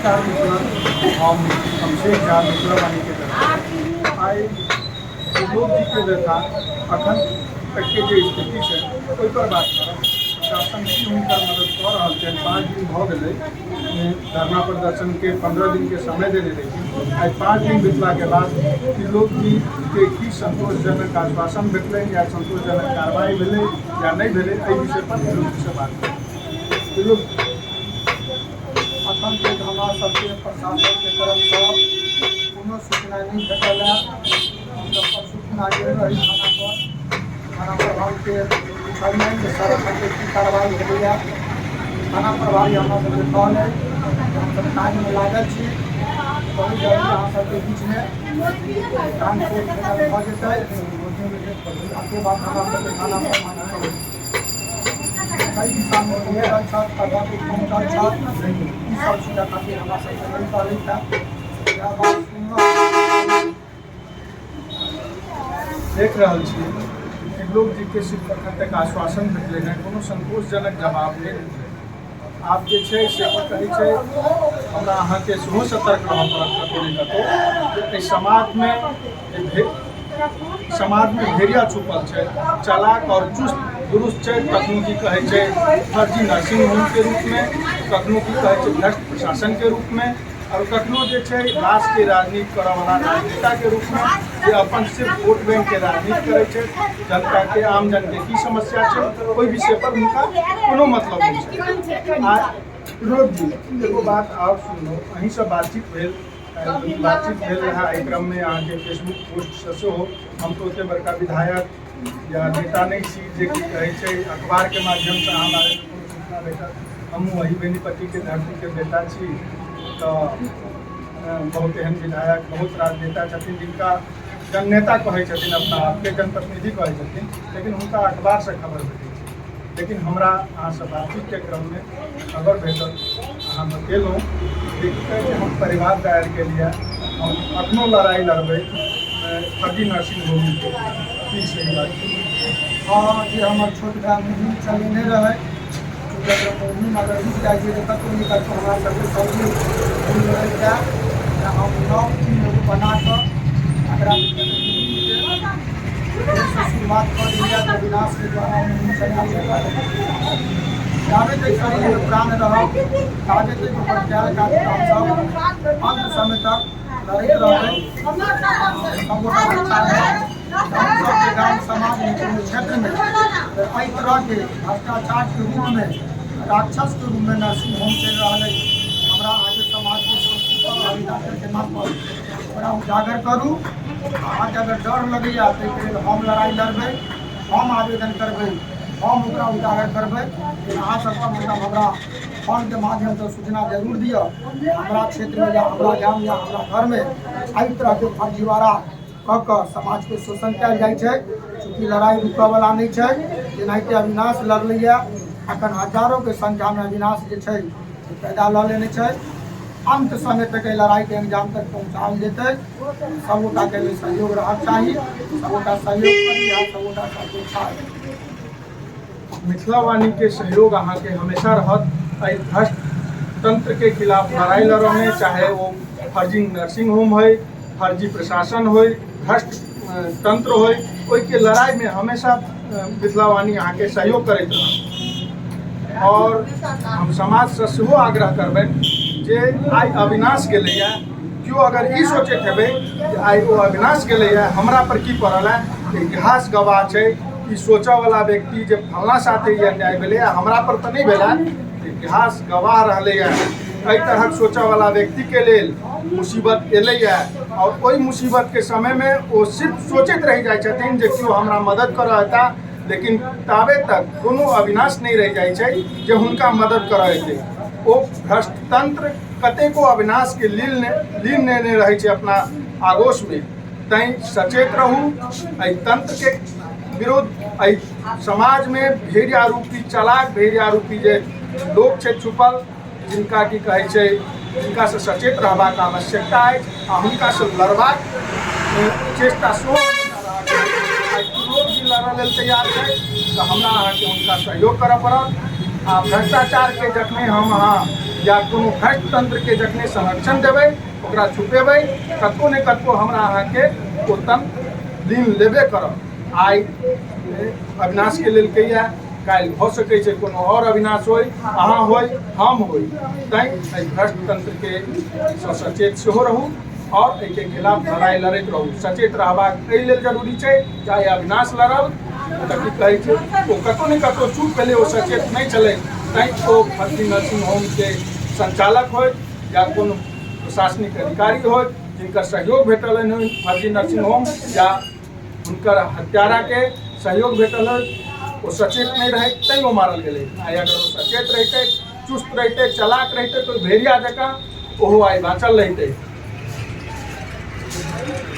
नमस्कार मित्र, हम अभिषेक झा मिथिला वाणी के तरफ आइ त्रिलोक जी के व्यथा अखन तक के जे स्थिति छै ओहि पर बात करब। प्रशासन की हुनकर मदद कऽ रहल छनि? 5 दिन भऽ गेलै धरना प्रदर्शन के, 15 दिन के समय देने रही। आइ 5 दिन बितला के बाद त्रिलोक जी के की संतोषजनक आश्वासन भेटलनि या संतोषजनक कार्रवाई भेलै या नहि भेलै, एहि विषय पर त्रिलोक जी से बात करब। त्रिलोक, अखन तक हमरा सबके प्रशासनके तरफसँ कोनो सूचना नहि भेटल है। हमसब परसू खुना गेल रही थाना पर। थाना प्रभारीके पुछलियनि जे सर, एखन तक की कार्रवाई भेलैए? थाना प्रभारी हमरा सबके कहलनि जे हमसब काजमे लागल छी, बहुत जल्दी अहाँ सबके बीचमे काज फाइनल भऽ जेतै। ताहिके बाद हमरा सबके थाना पर कई दिशामे पहुँचल छथि, कतऽ पहुँचल छथि, ई सब चीज खातिर हमरा सबके नहि कहलथि है। इएह बात सुनलहुँ। देख रहल छी, त्रिलोक जी के सिर्फ अखन तक आश्वासन भेटलै हँ, कोनो संतोषजनक जवाब नहि भेटलै। आब जे छै से कहै छै, हमरा अहाँके सेहो सतर्क रहऽ पड़त कतहु ने कतहु जे एहि समाजमे समाजमे भेड़िया छुपल छै, चालाक आओर चुस्त दुरुस्त छै। कखनो की कहै छै फर्जी नर्सिंग होमके रूपमे, कखनो की कहै छै भ्रष्ट प्रशासनके रूपमे, आओर कखनो जे छै राष्ट्रके राजनीति करऽवला राजनेताके रूपमे, जे अपन सिर्फ वोट बैंकके राजनीति करै छै। जनताके, आम जनके की समस्या छै, ओहि विषय पर हुनका कोनो मतलब नहि छै। आ विनोद जी, एगो बात आओर सुनलहुँ, अहीँसँ बातचीत भेल रहए। एहि क्रममे अहाँके फेसबुक पोस्टसँ सेहो, हम तऽ ओतेक बड़का विधायक या नेता नहि छी जे की कहै छै अखबारके माध्यमसँ अहाँ बारेमे कोनो सूचना भेटत। हमहूँ अही बेनीपट्टीके धरतीके बेटा छी, तऽ बहुत एहन विधायक, बहुत राजनेता छथिन जिनका जननेता कहै छथिन, अपना आपके जनप्रतिनिधि कहै छथिन, लेकिन हुनका अखबारसँ खबर भेटै छै। लेकिन हमरा अहाँसँ बातचीतके क्रममे खबर भेटल, अहाँ बतेलहुँ जे की कहै छै, हम परिवार दायर केलिए, हम अखनो लड़ाइ लड़बै फर्जी नर्सिंग होमके। की सही बात छै? हँ, जे हमर छोट भाय मुहिम चलेने रहै, मुहिम अगर रुकि जाइ छै तऽ कतहु ने कतहु हमरा सबके सबके लड़ि जायब। तऽ हम नव टीम एगो बना कऽ एकरा फेरसँ शुरुआत कऽ देलियै। अविनाशके द्वारा मुहिम चलायल जेतै। जाबे तक शरीरमे प्राण रहत, ताबे तक ओकर कयल काज हमसभ अन्त समय तक लड़ैत रहबै। सबगोटाके इच्छा है, हमसभके गाम समाजमे, कोनो क्षेत्रमे एहि तरहके भ्रष्टाचारके रूपमे, राक्षसके रूपमे नर्सिंग होम चलि रहल अछि, हमरा अहाँके समाजके शोषित कऽ रहल डॉक्टरके नाम पर, ओकरा उजागर करू। अहाँके अगर डर लगैए, ताहिके लेल हम लड़ाइ लड़बै, हम आवेदन करबै, हम ओकरा उजागर करबै। अहाँ सब कमसँ कम हमरा फोनके माध्यमसँ सूचना जरूर दिअ, हमरा क्षेत्रमे या हमरा गाम या हमरा घरमे एहि तरहके फर्जीवाड़ा कऽ कऽ समाजके शोषण कयल जाइ छै। चूँकि लड़ाइ रुकऽवला नहि छै। जेनाहिते अविनाश लड़लैए, अखन हजारोके संख्यामे अविनाश जे छै से पैदा लऽ लेने छै। अन्त समय तक एहि लड़ाइके अंजाम तक पहुँचाओल जेतै। सबगोटाके एहिमे सहयोग रहक चाही। सबगोटा सहयोग करी, इएह सबगोटाके अपेक्षा अछि। मिथिला वाणीके सहयोग अहाँके हमेशा रहत एहि भ्रष्ट तंत्रके खिलाफ लड़ाई लड़ऽमे, चाहे ओ फर्जी नर्सिंग होम होइ, फर्जी प्रशासन होइ, भ्रष्ट तंत्र होइ, ओहिके लड़ाइमे हमेशा मिथिला वाणी अहाँके सहयोग करैत रहत। आओर हम समाजसँ सेहो आग्रह करबनि जे आइ अविनाश गेलैए, केओ अगर ई सोचैत हेबै जे आइ ओ अविनाश गेलैए, हमरा पर की पड़ल है, तऽ इतिहास गवाह छै। ई सोचऽवला व्यक्ति जे फल्लाँ साथे ई अन्याय भेलैए, हमरा पर तऽ नहि भेलै, इतिहास गवाह रहलैए। एहि तरहक सोचऽवला व्यक्तिके लेल मुसीबत एलैए आओर ओहि मुसीबतके समयमे ओ सिर्फ सोचैत रहि जाइ छथिन जे केओ हमरा मदद करऽ एता, लेकिन ताबे तक कोनो अविनाश नहि रहि जाइ छै जे हुनका मदद करऽ एतै। ओ भ्रष्ट तंत्र कतेको अविनाशके लीन लेने रहै छै अपना आगोशमे। तैँ सचेत रहू एहि तंत्रके विरुद्ध। एहि समाजमे भेड़िया रूपी, चलाक भेड़िया रूपी जे लोक छै छुपल, जिनका की कहै छै, जिनकासँ सचेत रहबाक आवश्यकता अछि आ हुनकासँ लड़बाक चेष्टा सेहो। लोक भी लड़ऽ लेल तैयार छै, तऽ हमरा अहाँके हुनका सहयोग करऽ पड़त। आ भ्रष्टाचारके जखने हम अहाँ या कोनो भ्रष्ट तंत्रके जखने संरक्षण देबै, ओकरा छुपेबै, कतहु ने कतहु हमरा अहाँके ओ तंत्र लीन लेबे करत। आइ अविनाशके लेलकैए, काल्हि भऽ सकै छै कोनो आओर अविनाश होइ, अहाँ होइ, हम होइ। तैँ एहि भ्रष्ट तंत्रके सँ सचेत सेहो रहू आओर एहिके खिलाफ लड़ाइ लड़ैत रहू। सचेत रहबाक एहि लेल जरूरी छै, चाहे अविनाश लड़ल तऽ की कहै छै, ओ कतहु ने कतहु चूक भेलै, ओ सचेत नहि छलै, तैँ ओ फर्जी नर्सिंग होमके संचालक होय या कोनो प्रशासनिक अधिकारी होय जिनकर सहयोग भेटल हन फर्जी नर्सिंग होम या हुनकर हत्याराके सहयोग भेटल हन, ओ सचेत नहि रहै तैँ ओ मारल गेलै। आइ अगर ओ सचेत रहितै, चुस्त रहितै, चलाक रहितै तऽ भेड़िया जकाँ ओहो आइ बाँचल रहितै।